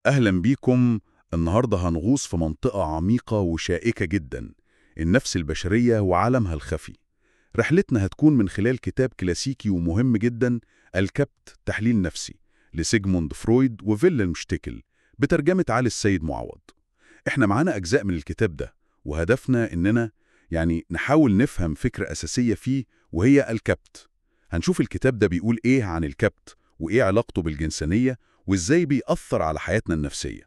أهلا بيكم. النهاردة هنغوص في منطقة عميقة وشائكة جدا، النفس البشرية وعالمها الخفي. رحلتنا هتكون من خلال كتاب كلاسيكي ومهم جدا، الكبت تحليل نفسي، لسيجموند فرويد وفيلهلم شتيكل، بترجمة علي السيد معوض. احنا معانا أجزاء من الكتاب ده، وهدفنا إننا نحاول نفهم فكرة أساسية فيه، وهي الكبت. هنشوف الكتاب ده بيقول إيه عن الكبت، وإيه علاقته بالجنسانية، وإزاي بيأثر على حياتنا النفسية.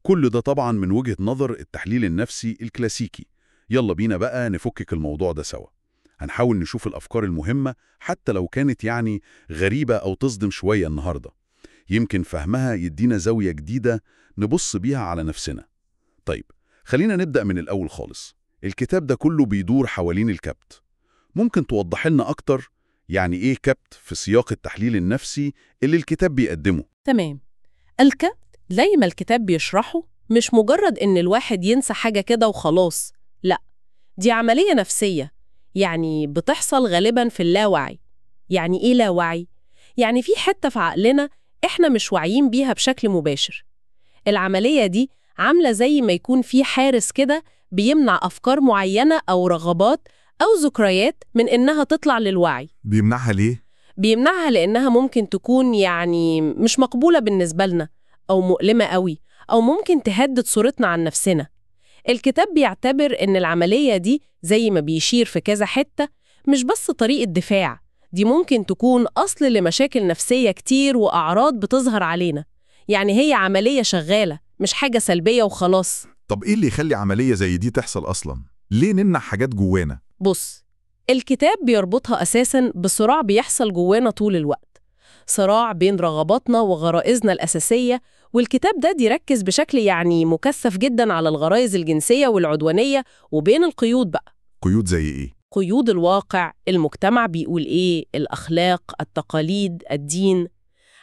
كل ده طبعا من وجهة نظر التحليل النفسي الكلاسيكي. يلا بينا بقى نفكك الموضوع ده سوا. هنحاول نشوف الأفكار المهمة حتى لو كانت غريبة أو تصدم شوية النهاردة. يمكن فهمها يدينا زاوية جديدة نبص بيها على نفسنا. طيب خلينا نبدأ من الأول خالص. الكتاب ده كله بيدور حوالين الكبت. ممكن توضح لنا أكتر يعني إيه كبت في سياق التحليل النفسي اللي الكتاب بيقدمه؟ تمام. الكبت زي ما الكتاب بيشرحه مش مجرد إن الواحد ينسى حاجة كده وخلاص، لا، دي عملية نفسية، يعني بتحصل غالباً في اللاوعي. يعني إيه لاوعي؟ يعني في حتة في عقلنا إحنا مش واعيين بيها بشكل مباشر. العملية دي عاملة زي ما يكون في حارس كده بيمنع أفكار معينة أو رغبات أو ذكريات من إنها تطلع للوعي. بيمنعها ليه؟ بيمنعها لأنها ممكن تكون مش مقبولة بالنسبة لنا، أو مؤلمة قوي، أو ممكن تهدد صورتنا عن نفسنا. الكتاب بيعتبر إن العملية دي زي ما بيشير في كذا حتة مش بس طريقة دفاع، دي ممكن تكون أصل لمشاكل نفسية كتير وأعراض بتظهر علينا. يعني هي عملية شغالة، مش حاجة سلبية وخلاص. طب إيه اللي يخلي عملية زي دي تحصل أصلاً؟ ليه نمنع حاجات جوانا؟ بص، الكتاب بيربطها أساساً بصراع بيحصل جوانا طول الوقت، صراع بين رغباتنا وغرائزنا الأساسية. والكتاب ده بيركز بشكل مكثف جداً على الغرائز الجنسية والعدوانية، وبين القيود بقى. قيود زي إيه؟ قيود الواقع، المجتمع بيقول إيه، الأخلاق، التقاليد، الدين،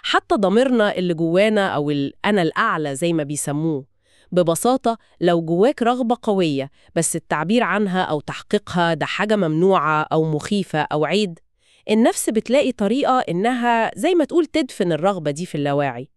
حتى ضميرنا اللي جوانا أو الأنا الأعلى زي ما بيسموه. ببساطة لو جواك رغبة قوية بس التعبير عنها أو تحقيقها ده حاجة ممنوعة أو مخيفة أو عيد، النفس بتلاقي طريقة إنها زي ما تقول تدفن الرغبة دي في اللاواعي.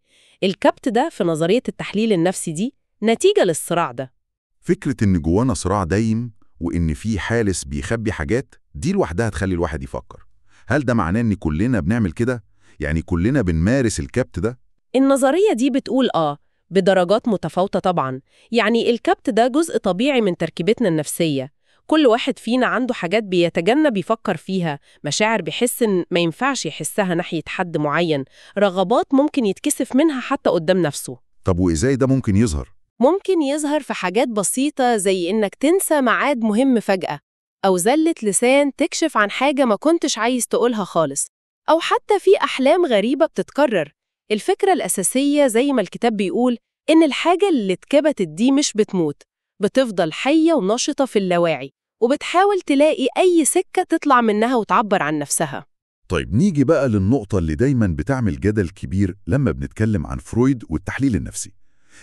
الكبت ده في نظرية التحليل النفسي دي نتيجة للصراع ده. فكرة إن جوانا صراع دايم وإن في حالس بيخبي حاجات دي لوحدها تخلي الواحد يفكر. هل ده معناه إن كلنا بنعمل كده؟ يعني كلنا بنمارس الكبت ده؟ النظرية دي بتقول آه، بدرجات متفاوتة طبعاً. يعني الكبت ده جزء طبيعي من تركيبتنا النفسية. كل واحد فينا عنده حاجات بيتجنب يفكر فيها، مشاعر بيحس إن ما ينفعش يحسها ناحية حد معين، رغبات ممكن يتكسف منها حتى قدام نفسه. طب وإزاي ده ممكن يظهر؟ ممكن يظهر في حاجات بسيطة زي إنك تنسى ميعاد مهم فجأة، أو زلة لسان تكشف عن حاجة ما كنتش عايز تقولها خالص، أو حتى في أحلام غريبة بتتكرر. الفكرة الأساسية زي ما الكتاب بيقول إن الحاجة اللي اتكبتت دي مش بتموت، بتفضل حية ونشطة في اللاواعي، وبتحاول تلاقي أي سكة تطلع منها وتعبر عن نفسها. طيب نيجي بقى للنقطة اللي دايماً بتعمل جدل كبير لما بنتكلم عن فرويد والتحليل النفسي،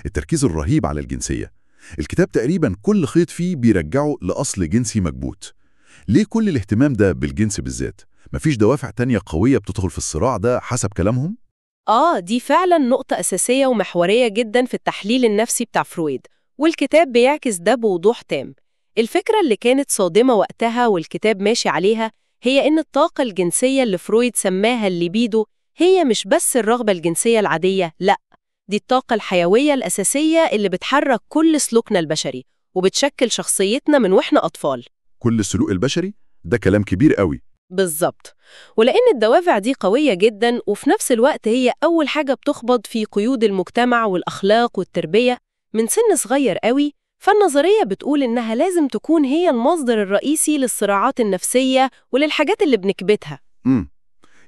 التركيز الرهيب على الجنسية. الكتاب تقريباً كل خيط فيه بيرجعه لأصل جنسي مكبوت. ليه كل الاهتمام ده بالجنس بالذات؟ مفيش دوافع تانية قوية بتدخل في الصراع ده حسب كلامهم؟ آه، دي فعلاً نقطة أساسية ومحورية جداً في التحليل النفسي بتاع فرويد، والكتاب بيعكس ده بوضوح تام. الفكرة اللي كانت صادمة وقتها والكتاب ماشي عليها هي إن الطاقة الجنسية اللي فرويد سماها الليبيدو هي مش بس الرغبة الجنسية العادية، لأ، دي الطاقة الحيوية الأساسية اللي بتحرك كل سلوكنا البشري وبتشكل شخصيتنا من وإحنا أطفال. كل السلوك البشري؟ ده كلام كبير قوي. بالظبط. ولأن الدوافع دي قوية جدا وفي نفس الوقت هي أول حاجة بتخبط في قيود المجتمع والأخلاق والتربية من سن صغير قوي، فالنظرية بتقول إنها لازم تكون هي المصدر الرئيسي للصراعات النفسية وللحاجات اللي بنكبتها.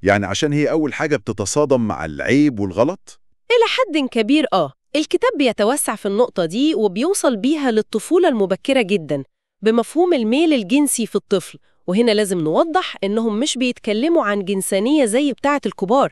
يعني عشان هي أول حاجة بتتصادم مع العيب والغلط؟ إلى حد كبير آه. الكتاب بيتوسع في النقطة دي وبيوصل بيها للطفولة المبكرة جدا بمفهوم الميل الجنسي في الطفل. وهنا لازم نوضح إنهم مش بيتكلموا عن جنسانية زي بتاعة الكبار،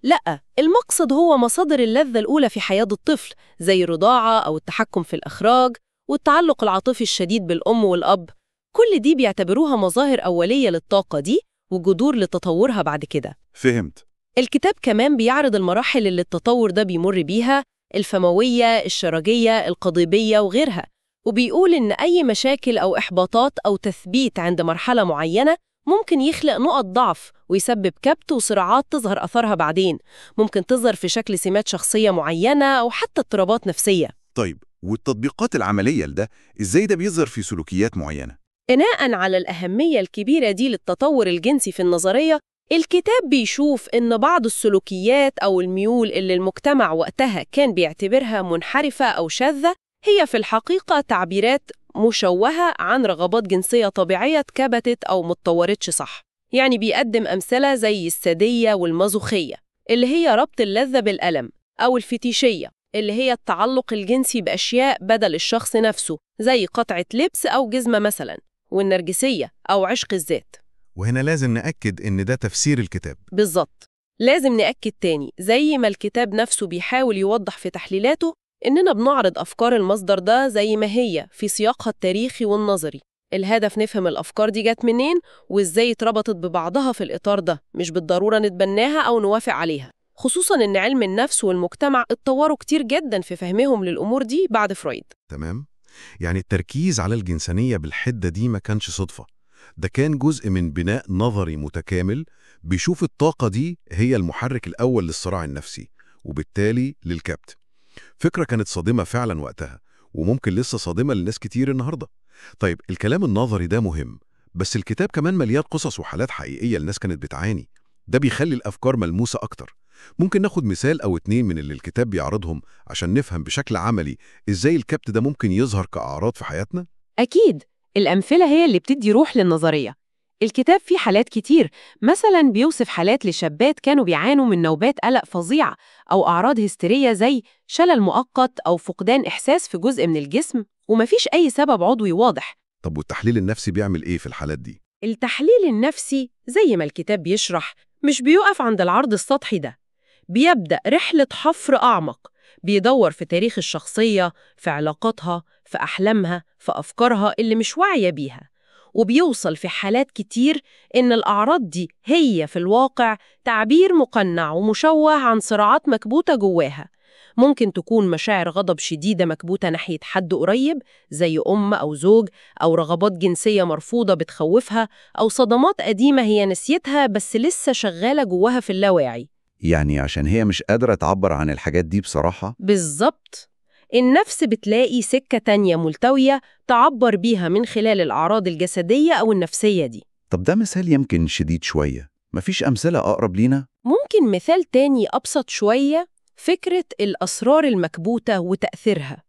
لأ، المقصد هو مصادر اللذة الأولى في حياة الطفل زي الرضاعة أو التحكم في الإخراج والتعلق العاطفي الشديد بالأم والأب. كل دي بيعتبروها مظاهر أولية للطاقة دي وجذور لتطورها بعد كده. فهمت. الكتاب كمان بيعرض المراحل اللي التطور ده بيمر بيها، الفموية، الشرجية، القضيبية وغيرها. وبيقول إن أي مشاكل أو إحباطات أو تثبيت عند مرحلة معينة ممكن يخلق نقط ضعف ويسبب كبت وصراعات تظهر أثرها بعدين، ممكن تظهر في شكل سمات شخصية معينة أو حتى اضطرابات نفسية. طيب والتطبيقات العملية لده، إزاي ده بيظهر في سلوكيات معينة؟ بناءً على الأهمية الكبيرة دي للتطور الجنسي في النظرية، الكتاب بيشوف إن بعض السلوكيات أو الميول اللي المجتمع وقتها كان بيعتبرها منحرفة أو شاذة هي في الحقيقة تعبيرات مشوهة عن رغبات جنسية طبيعية اتكبتت أو متطورتش صح. يعني بيقدم أمثلة زي السادية والمازوخية اللي هي ربط اللذة بالألم، أو الفتيشية اللي هي التعلق الجنسي بأشياء بدل الشخص نفسه زي قطعة لبس أو جزمة مثلا، والنرجسية أو عشق الذات. وهنا لازم نأكد إن ده تفسير الكتاب. بالظبط، لازم نأكد تاني زي ما الكتاب نفسه بيحاول يوضح في تحليلاته إننا بنعرض أفكار المصدر ده زي ما هي في سياقها التاريخي والنظري. الهدف نفهم الأفكار دي جت منين وإزاي اتربطت ببعضها في الإطار ده، مش بالضرورة نتبناها أو نوافق عليها، خصوصاً إن علم النفس والمجتمع اتطوروا كتير جداً في فهمهم للأمور دي بعد فرويد. تمام؟ يعني التركيز على الجنسانية بالحدة دي ما كانش صدفة، ده كان جزء من بناء نظري متكامل بيشوف الطاقة دي هي المحرك الأول للصراع النفسي وبالتالي للكبت. فكرة كانت صادمة فعلا وقتها، وممكن لسه صادمة لناس كتير النهاردة. طيب الكلام النظري ده مهم، بس الكتاب كمان مليان قصص وحالات حقيقية لناس كانت بتعاني، ده بيخلي الأفكار ملموسة أكتر. ممكن ناخد مثال أو اتنين من اللي الكتاب بيعرضهم عشان نفهم بشكل عملي إزاي الكبت ده ممكن يظهر كأعراض في حياتنا؟ أكيد، الأمثلة هي اللي بتدي روح للنظرية. الكتاب فيه حالات كتير، مثلاً بيوصف حالات لشابات كانوا بيعانوا من نوبات قلق فظيعة أو أعراض هستيرية زي شلل مؤقت أو فقدان إحساس في جزء من الجسم، ومفيش أي سبب عضوي واضح. طب والتحليل النفسي بيعمل إيه في الحالات دي؟ التحليل النفسي زي ما الكتاب بيشرح مش بيقف عند العرض السطحي ده، بيبدأ رحلة حفر أعمق، بيدور في تاريخ الشخصية، في علاقاتها، في أحلامها، في أفكارها اللي مش واعية بيها، وبيوصل في حالات كتير إن الأعراض دي هي في الواقع تعبير مقنع ومشوه عن صراعات مكبوتة جواها. ممكن تكون مشاعر غضب شديدة مكبوتة ناحية حد قريب زي أم أو زوج، أو رغبات جنسية مرفوضة بتخوفها، أو صدمات قديمة هي نسيتها بس لسه شغالة جواها في اللاواعي. يعني عشان هي مش قادرة تعبر عن الحاجات دي بصراحة؟ بالظبط، النفس بتلاقي سكة تانية ملتوية تعبر بيها من خلال الأعراض الجسدية أو النفسية دي. طب ده مثال يمكن شديد شوية، مفيش أمثلة أقرب لينا؟ ممكن مثال تاني أبسط شوية، فكرة الأسرار المكبوتة وتأثيرها.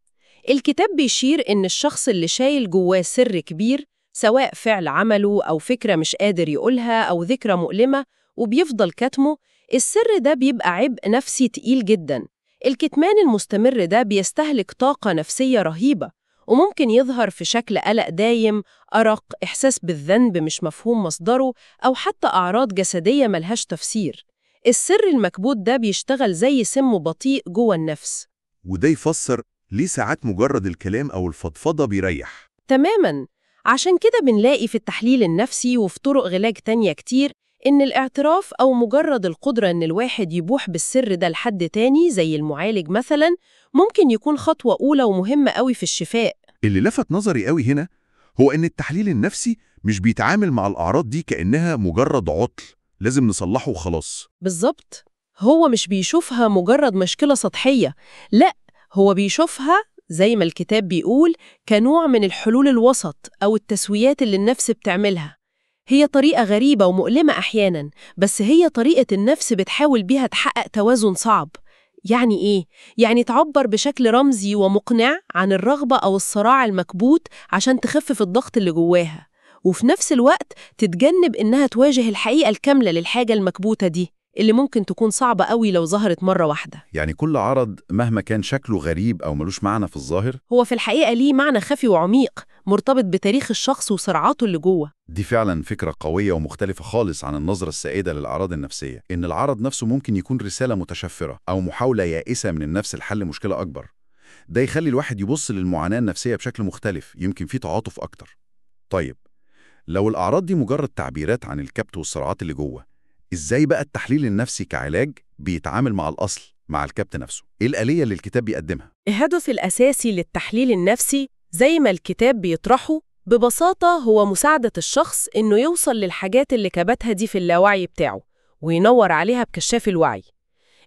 الكتاب بيشير إن الشخص اللي شايل جواه سر كبير، سواء فعل عمله أو فكرة مش قادر يقولها أو ذكرى مؤلمة وبيفضل كاتمه، السر ده بيبقى عبء نفسي تقيل جدا. الكتمان المستمر ده بيستهلك طاقة نفسية رهيبة، وممكن يظهر في شكل قلق دايم، أرق، إحساس بالذنب مش مفهوم مصدره، أو حتى أعراض جسدية ملهاش تفسير. السر المكبوت ده بيشتغل زي سم بطيء جوه النفس. وده يفسر ليه ساعات مجرد الكلام أو الفضفضة بيريح. تماماً، عشان كده بنلاقي في التحليل النفسي وفي طرق علاج تانية كتير إن الاعتراف أو مجرد القدرة إن الواحد يبوح بالسر ده لحد تاني زي المعالج مثلاً ممكن يكون خطوة أولى ومهمة قوي في الشفاء. اللي لفت نظري قوي هنا هو إن التحليل النفسي مش بيتعامل مع الأعراض دي كأنها مجرد عطل لازم نصلحه وخلاص. بالظبط، هو مش بيشوفها مجرد مشكلة سطحية، لا، هو بيشوفها زي ما الكتاب بيقول كنوع من الحلول الوسط أو التسويات اللي النفس بتعملها. هي طريقة غريبة ومؤلمة أحياناً، بس هي طريقة النفس بتحاول بيها تحقق توازن صعب. يعني إيه؟ يعني تعبر بشكل رمزي ومقنع عن الرغبة أو الصراع المكبوت عشان تخفف الضغط اللي جواها، وفي نفس الوقت تتجنب إنها تواجه الحقيقة الكاملة للحاجة المكبوتة دي اللي ممكن تكون صعبة قوي لو ظهرت مرة واحدة. يعني كل عرض مهما كان شكله غريب أو ملوش معنى في الظاهر هو في الحقيقة ليه معنى خفي وعميق مرتبط بتاريخ الشخص وصراعاته اللي جوه. دي فعلا فكرة قوية ومختلفة خالص عن النظرة السائدة للأعراض النفسية، إن العرض نفسه ممكن يكون رسالة متشفرة أو محاولة يائسة من النفس لحل مشكلة أكبر. ده يخلي الواحد يبص للمعاناة النفسية بشكل مختلف، يمكن فيه تعاطف أكتر. طيب لو الأعراض دي مجرد تعبيرات عن الكبت والصراعات اللي جوه، إزاي بقى التحليل النفسي كعلاج بيتعامل مع الأصل؟ مع الكبت نفسه؟ إيه الآلية اللي الكتاب بيقدمها؟ الهدف الأساسي للتحليل النفسي زي ما الكتاب بيطرحه ببساطة هو مساعدة الشخص إنه يوصل للحاجات اللي كبتها دي في اللاوعي بتاعه وينور عليها بكشاف الوعي.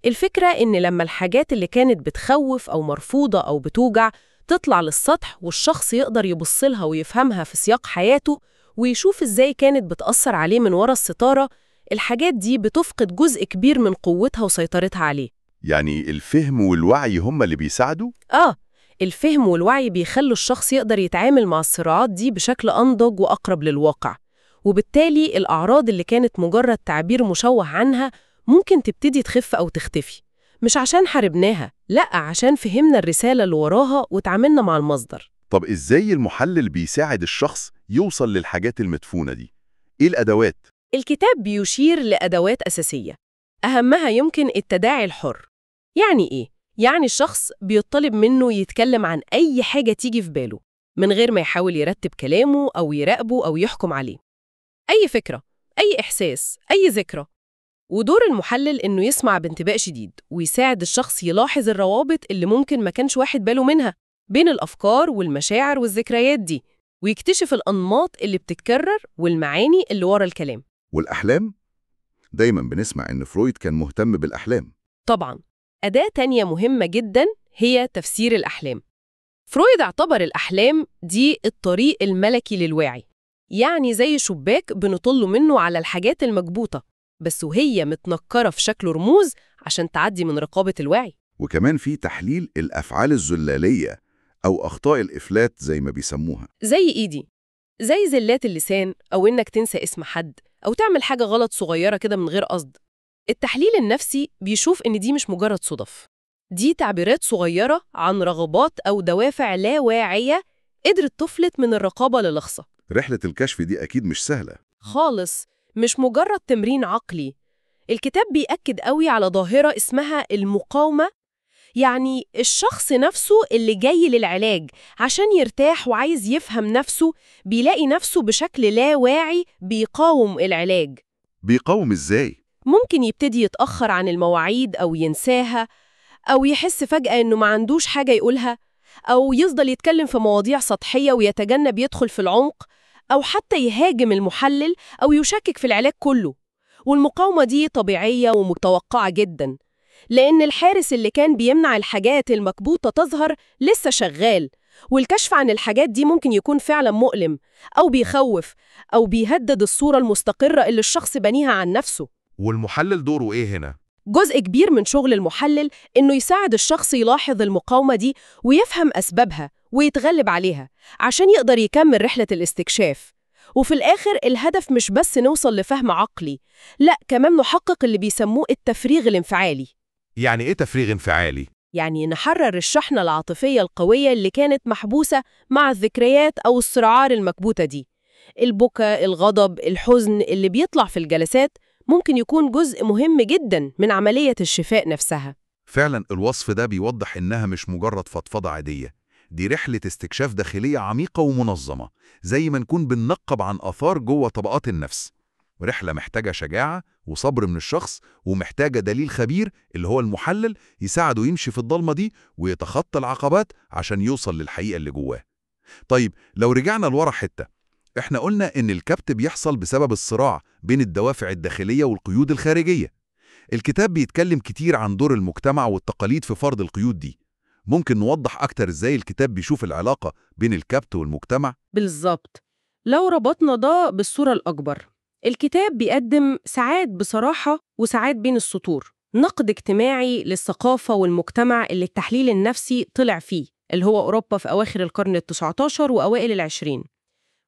الفكرة إن لما الحاجات اللي كانت بتخوف أو مرفوضة أو بتوجع تطلع للسطح والشخص يقدر يبصلها ويفهمها في سياق حياته ويشوف إزاي كانت بتأثر عليه من ورا الستارة، الحاجات دي بتفقد جزء كبير من قوتها وسيطرتها عليه. يعني الفهم والوعي هم اللي بيساعدوا؟ آه، الفهم والوعي بيخلوا الشخص يقدر يتعامل مع الصراعات دي بشكل أنضج وأقرب للواقع، وبالتالي الأعراض اللي كانت مجرد تعبير مشوه عنها ممكن تبتدي تخف أو تختفي، مش عشان حاربناها، لأ عشان فهمنا الرسالة اللي وراها وتعاملنا مع المصدر. طب إزاي المحلل بيساعد الشخص يوصل للحاجات المدفونة دي؟ إيه الأدوات؟ الكتاب بيشير لأدوات أساسية، أهمها يمكن التداعي الحر. يعني إيه؟ يعني الشخص بيطلب منه يتكلم عن أي حاجة تيجي في باله من غير ما يحاول يرتب كلامه أو يراقبه أو يحكم عليه. أي فكرة، أي إحساس، أي ذكرى. ودور المحلل إنه يسمع بانتباه شديد ويساعد الشخص يلاحظ الروابط اللي ممكن ما كانش واحد باله منها بين الأفكار والمشاعر والذكريات دي، ويكتشف الأنماط اللي بتتكرر والمعاني اللي ورا الكلام. والأحلام؟ دايماً بنسمع إن فرويد كان مهتم بالأحلام. طبعاً. أداة تانية مهمة جداً هي تفسير الأحلام. فرويد اعتبر الأحلام دي الطريق الملكي للواعي، يعني زي شباك بنطل منه على الحاجات المكبوتة، بس وهي متنكرة في شكل رموز عشان تعدي من رقابة الوعي. وكمان في تحليل الأفعال الزلالية أو أخطاء الإفلات زي ما بيسموها. زي إيدي، زي زلات اللسان أو إنك تنسى اسم حد أو تعمل حاجة غلط صغيرة كده من غير قصد. التحليل النفسي بيشوف إن دي مش مجرد صدف، دي تعبيرات صغيرة عن رغبات أو دوافع لا واعية قدرت تفلت من الرقابة للحظة. رحلة الكشف دي أكيد مش سهلة خالص، مش مجرد تمرين عقلي. الكتاب بيأكد قوي على ظاهرة اسمها المقاومة، يعني الشخص نفسه اللي جاي للعلاج عشان يرتاح وعايز يفهم نفسه بيلاقي نفسه بشكل لا واعي بيقاوم العلاج. بيقاوم إزاي؟ ممكن يبتدي يتأخر عن المواعيد أو ينساها، أو يحس فجأة إنه ما عندوش حاجة يقولها، أو يفضل يتكلم في مواضيع سطحية ويتجنب يدخل في العمق، أو حتى يهاجم المحلل أو يشكك في العلاج كله. والمقاومة دي طبيعية ومتوقعة جدا، لأن الحارس اللي كان بيمنع الحاجات المكبوتة تظهر لسه شغال، والكشف عن الحاجات دي ممكن يكون فعلا مؤلم أو بيخوف أو بيهدد الصورة المستقرة اللي الشخص بنيها عن نفسه. والمحلل دوره إيه هنا؟ جزء كبير من شغل المحلل إنه يساعد الشخص يلاحظ المقاومة دي ويفهم أسبابها ويتغلب عليها عشان يقدر يكمل رحلة الاستكشاف. وفي الآخر الهدف مش بس نوصل لفهم عقلي، لا كمان نحقق اللي بيسموه التفريغ الانفعالي. يعني إيه تفريغ انفعالي؟ يعني نحرر الشحنة العاطفية القوية اللي كانت محبوسة مع الذكريات أو الصراعات المكبوتة دي. البكاء، الغضب، الحزن اللي بيطلع في الجلسات ممكن يكون جزء مهم جدا من عملية الشفاء نفسها. فعلا الوصف ده بيوضح إنها مش مجرد فضفضة عادية، دي رحلة استكشاف داخلية عميقة ومنظمة، زي ما نكون بننقب عن آثار جوه طبقات النفس. رحلة محتاجة شجاعة وصبر من الشخص، ومحتاجة دليل خبير اللي هو المحلل يساعده يمشي في الضلمة دي ويتخطى العقبات عشان يوصل للحقيقة اللي جواه. طيب لو رجعنا لورا حتة، احنا قلنا إن الكبت بيحصل بسبب الصراع بين الدوافع الداخلية والقيود الخارجية. الكتاب بيتكلم كتير عن دور المجتمع والتقاليد في فرض القيود دي. ممكن نوضح أكتر إزاي الكتاب بيشوف العلاقة بين الكبت والمجتمع؟ بالظبط. لو ربطنا ده بالصورة الأكبر، الكتاب بيقدم ساعات بصراحة وساعات بين السطور نقد اجتماعي للثقافة والمجتمع اللي التحليل النفسي طلع فيه، اللي هو أوروبا في أواخر القرن ال19 وأوائل العشرين.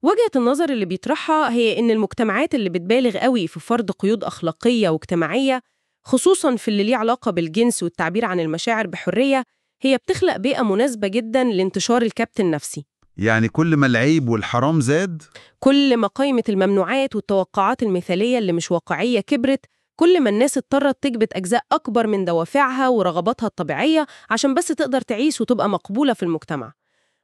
وجهة النظر اللي بيطرحها هي إن المجتمعات اللي بتبالغ قوي في فرض قيود أخلاقية واجتماعية، خصوصاً في اللي ليه علاقة بالجنس والتعبير عن المشاعر بحرية، هي بتخلق بيئة مناسبة جداً لانتشار الكبت النفسي. يعني كل ما العيب والحرام زاد، كل ما قائمة الممنوعات والتوقعات المثالية اللي مش واقعية كبرت، كل ما الناس اضطرت تكبت أجزاء أكبر من دوافعها ورغباتها الطبيعية عشان بس تقدر تعيش وتبقى مقبولة في المجتمع.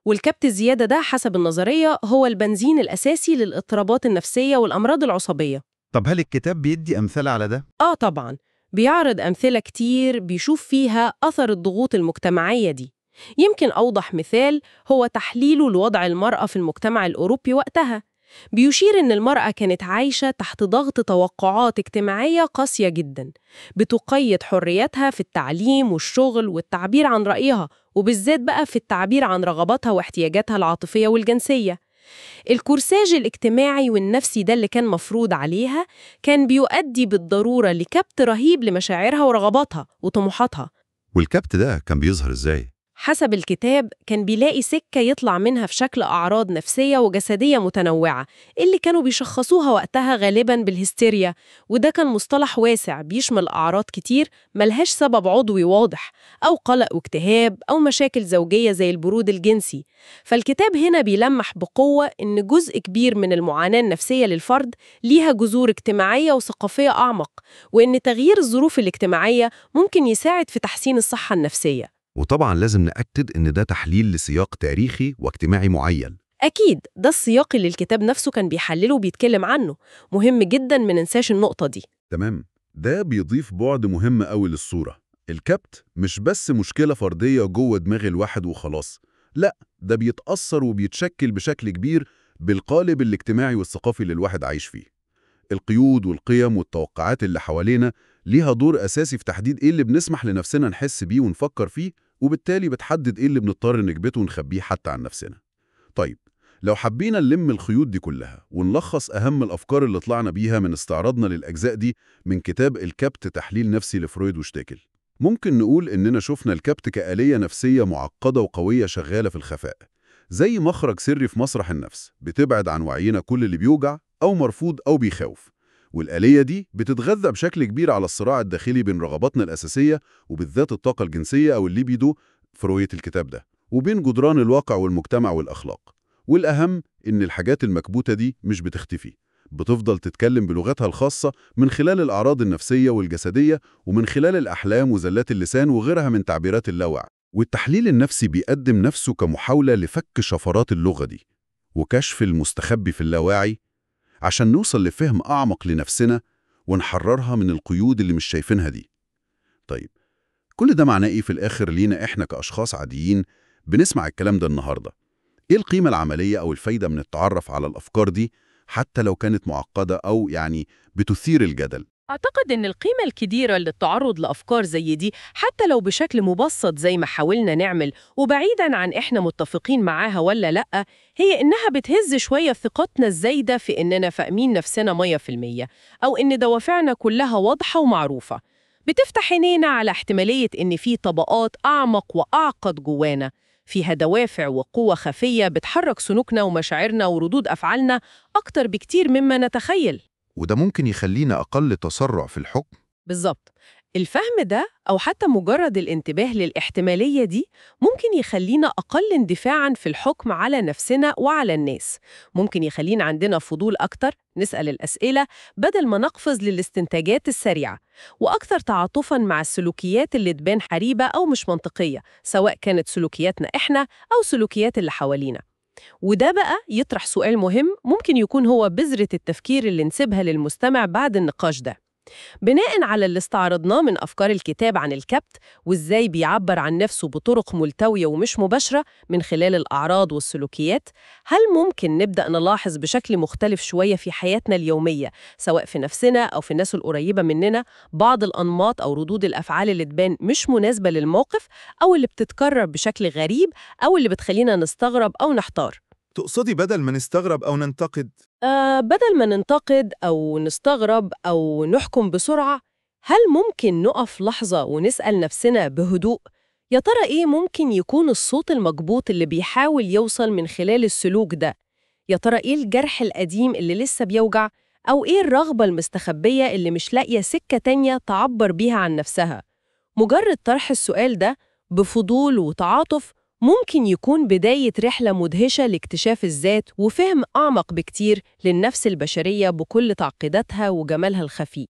والكبت الزيادة ده حسب النظرية هو البنزين الأساسي للاضطرابات النفسية والأمراض العصبية. طب هل الكتاب بيدي أمثلة على ده؟ آه طبعاً، بيعرض أمثلة كتير بيشوف فيها أثر الضغوط المجتمعية دي. يمكن أوضح مثال هو تحليله لوضع المرأة في المجتمع الأوروبي وقتها. بيشير إن المرأة كانت عايشة تحت ضغط توقعات اجتماعية قاسية جدا، بتقيد حريتها في التعليم والشغل والتعبير عن رأيها، وبالذات بقى في التعبير عن رغباتها واحتياجاتها العاطفية والجنسية. الكورساج الاجتماعي والنفسي ده اللي كان مفروض عليها كان بيؤدي بالضرورة لكبت رهيب لمشاعرها ورغباتها وطموحاتها. والكبت ده كان بيظهر إزاي؟ حسب الكتاب كان بيلاقي سكة يطلع منها في شكل أعراض نفسية وجسدية متنوعة اللي كانوا بيشخصوها وقتها غالباً بالهستيريا، وده كان مصطلح واسع بيشمل أعراض كتير ملهاش سبب عضوي واضح، أو قلق واكتئاب أو مشاكل زوجية زي البرود الجنسي. فالكتاب هنا بيلمح بقوة إن جزء كبير من المعاناة النفسية للفرد ليها جذور اجتماعية وثقافية أعمق، وإن تغيير الظروف الاجتماعية ممكن يساعد في تحسين الصحة النفسية. وطبعا لازم نأكد إن ده تحليل لسياق تاريخي واجتماعي معين. أكيد ده السياق اللي الكتاب نفسه كان بيحلله وبيتكلم عنه، مهم جدا ما ننساش النقطة دي. تمام، ده بيضيف بعد مهم قوي للصورة. الكبت مش بس مشكلة فردية جوه دماغ الواحد وخلاص، لا، ده بيتأثر وبيتشكل بشكل كبير بالقالب الاجتماعي والثقافي اللي الواحد عايش فيه. القيود والقيم والتوقعات اللي حوالينا ليها دور أساسي في تحديد إيه اللي بنسمح لنفسنا نحس بيه ونفكر فيه، وبالتالي بتحدد إيه اللي بنضطر نكبته ونخبيه حتى عن نفسنا. طيب، لو حبينا نلم الخيوط دي كلها ونلخص أهم الأفكار اللي طلعنا بيها من استعراضنا للأجزاء دي من كتاب الكبت تحليل نفسي لفرويد وشتيكل، ممكن نقول إننا شفنا الكبت كآلية نفسية معقدة وقوية شغالة في الخفاء، زي مخرج سري في مسرح النفس، بتبعد عن وعينا كل اللي بيوجع أو مرفوض أو بيخوف. والآلية دي بتتغذى بشكل كبير على الصراع الداخلي بين رغباتنا الأساسية وبالذات الطاقة الجنسية أو الليبيدو في رؤية الكتاب ده، وبين جدران الواقع والمجتمع والأخلاق. والأهم إن الحاجات المكبوتة دي مش بتختفي، بتفضل تتكلم بلغتها الخاصة من خلال الأعراض النفسية والجسدية ومن خلال الأحلام وزلات اللسان وغيرها من تعبيرات اللاوعي. والتحليل النفسي بيقدم نفسه كمحاولة لفك شفرات اللغة دي وكشف المستخبي في اللاواعي عشان نوصل لفهم أعمق لنفسنا ونحررها من القيود اللي مش شايفينها دي. طيب، كل ده معناه إيه في الآخر لينا إحنا كأشخاص عاديين بنسمع الكلام ده النهاردة؟ إيه القيمة العملية أو الفايدة من التعرف على الأفكار دي حتى لو كانت معقدة أو يعني بتثير الجدل؟ أعتقد إن القيمة الكبيرة للتعرض لأفكار زي دي حتى لو بشكل مبسط زي ما حاولنا نعمل وبعيداً عن إحنا متفقين معاها ولا لأ، هي إنها بتهز شوية ثقتنا الزايدة في إننا فاهمين نفسنا 100% أو إن دوافعنا كلها واضحة ومعروفة. بتفتح عينينا على احتمالية إن في طبقات أعمق وأعقد جوانا، فيها دوافع وقوة خفية بتحرك سلوكنا ومشاعرنا وردود أفعالنا أكتر بكتير مما نتخيل. وده ممكن يخلينا أقل تسرع في الحكم. بالظبط. الفهم ده أو حتى مجرد الانتباه للاحتمالية دي ممكن يخلينا أقل اندفاعاً في الحكم على نفسنا وعلى الناس. ممكن يخلينا عندنا فضول أكتر، نسأل الأسئلة بدل ما نقفز للاستنتاجات السريعة، وأكثر تعاطفاً مع السلوكيات اللي تبان حريبة أو مش منطقية، سواء كانت سلوكياتنا إحنا أو سلوكيات اللي حوالينا. وده بقى يطرح سؤال مهم ممكن يكون هو بذرة التفكير اللي نسيبها للمستمع بعد النقاش ده. بناء على اللي استعرضناه من أفكار الكتاب عن الكبت وإزاي بيعبر عن نفسه بطرق ملتوية ومش مباشرة من خلال الأعراض والسلوكيات، هل ممكن نبدأ نلاحظ بشكل مختلف شوية في حياتنا اليومية، سواء في نفسنا أو في الناس القريبة مننا، بعض الأنماط أو ردود الأفعال اللي تبان مش مناسبة للموقف أو اللي بتتكرر بشكل غريب أو اللي بتخلينا نستغرب أو نحتار؟ تقصدي بدل ما نستغرب أو ننتقد؟ بدل ما ننتقد أو نستغرب أو نحكم بسرعة، هل ممكن نقف لحظة ونسأل نفسنا بهدوء يا ترى إيه ممكن يكون الصوت المكبوت اللي بيحاول يوصل من خلال السلوك ده؟ يا ترى إيه الجرح القديم اللي لسه بيوجع؟ أو إيه الرغبة المستخبية اللي مش لاقية سكة تانية تعبر بيها عن نفسها؟ مجرد طرح السؤال ده بفضول وتعاطف ممكن يكون بداية رحلة مدهشة لاكتشاف الذات وفهم أعمق بكتير للنفس البشرية بكل تعقيداتها وجمالها الخفي.